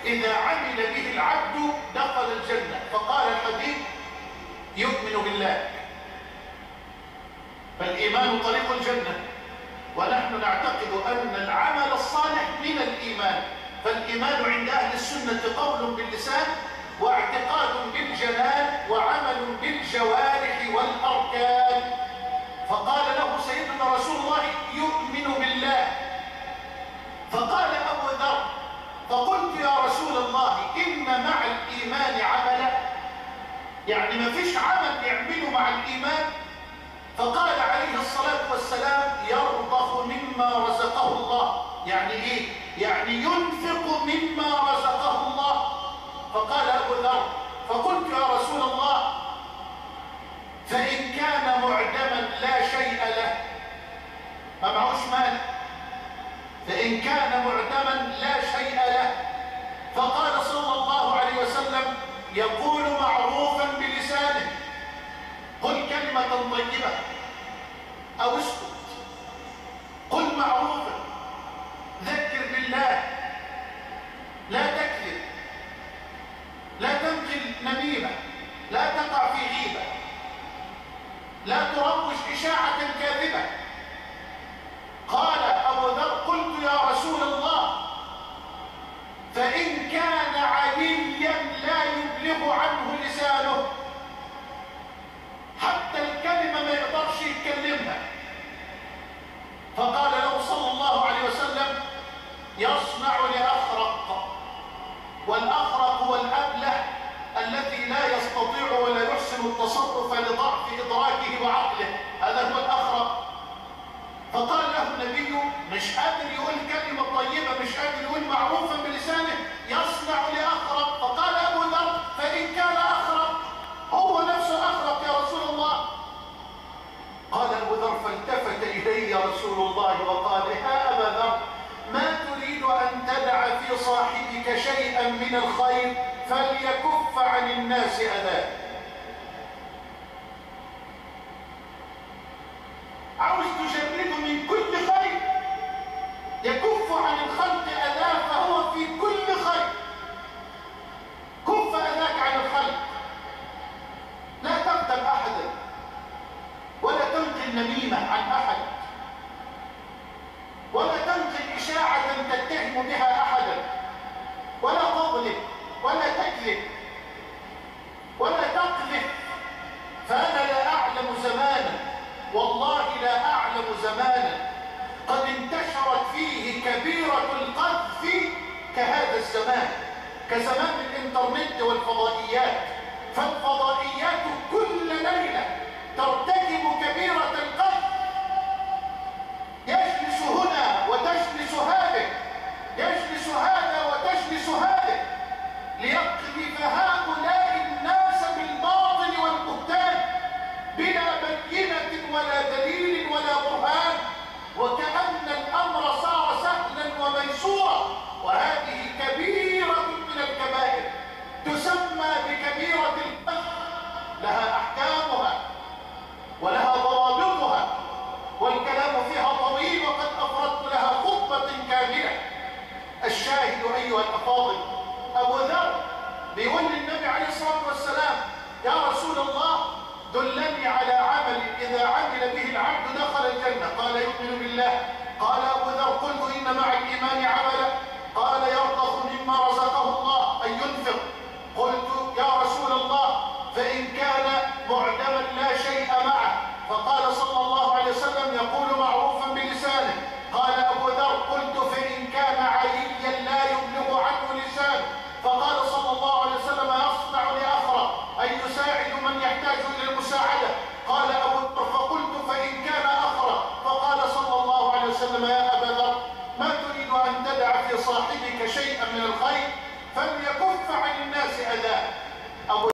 إذا عمل به العبد دخل الجنة. فقال الحديث يؤمن بالله، فالإيمان طريق الجنة، ونحن نعتقد أن العمل الصالح من الإيمان. فالإيمان عند أهل السنة قول باللسان واعتقاد بالجنان وعمل بالجوارح والأركان. فقال له سيدنا رسول الله يؤمن بالله. فقال أبو ذر فقلت يا رسول الله إن مع الإيمان عملا، يعني ما فيش عمل يعمله مع الإيمان؟ فقال عليه الصلاة والسلام يرضخ مما رزقه الله. يعني إيه؟ يعني ينفق مما رزقه الله. فقال أبو ذر فقلت يا رسول الله فإن كان معدما لا شيء له، ما معهوش مال، فإن كان معدما لا شيء له. فقال صلى الله عليه وسلم يقول معروفا بلسانه، قل كلمة طيبة أو اسكت، قل معروفا، ذكر بالله، لا تكذب، لا تنقل نميمة، لا تقع في غيبة، لا تروج إشاعة كاذبة. قال أبو ذر قلت يا رسول الله فإن كان عليا لا يبلغ عنه لسانه، حتى الكلمة ما يقدرش يتكلمها. فقال له صلى الله عليه وسلم يصنع لأخرق، والأخرق هو الأبله الذي لا يستطيع ولا يحسن التصرف لضعف إدراكه وعقله، هذا هو الأخرق. فقال له النبي مش قادر يقول كلمة طيبة، مش قادر يقول معروفا بلسانه، يصنع لأخرق. فقال أبو ذر فإن كان أخرق، هو نفسه أخرق يا رسول الله. قال أبو ذر فالتفت إلي رسول الله وقال يا أبا ذر ما تريد أن تدع في صاحبك شيئا من الخير فليكف عن الناس أذاه. عاوز تجرده من كل خير، يكف عن الخلق أذاه، فهو في كل خير. كف أذاك عن الخلق، لا تقتل أحدا ولا تنقل نميمة عن أحد، ولا تنقل إشاعة تتهم بها أحدا، ولا تظلم ولا تكذب ولا تقذف. فأنا لا أعلم زمانا، والله لا أعلم زمانا قد انتشرت فيه كبيرة القذف كهذا الزمان، كزمان الإنترنت والفضائيات. فالفضائيات كل ليلة ترتكب كبيرة القذف، يجلس هنا وتجلس هذه، يجلس هذا وتجلس هذه، ليقذف هؤلاء الناس بالباطل والبهتان بلا بينة ولا دليل ولا برهان، وكأن الأمر صار سهلا وميسورا. وهذه كبيرة من الكبائر تسمى بكبيرة القذف، لها أحكامها ولها ضوابطها، والكلام فيها طويل وقد أفردت لها خطبة كاملة. الشاهد أيها الأفاضل، أبو ذر بيقول للنبي عليه الصلاة والسلام يا رسول الله دلني على عمل إذا عمل به العبد دخل الجنة. قال يؤمن بالله. قال أبو ذر قلت إن مع الإيمان عملا.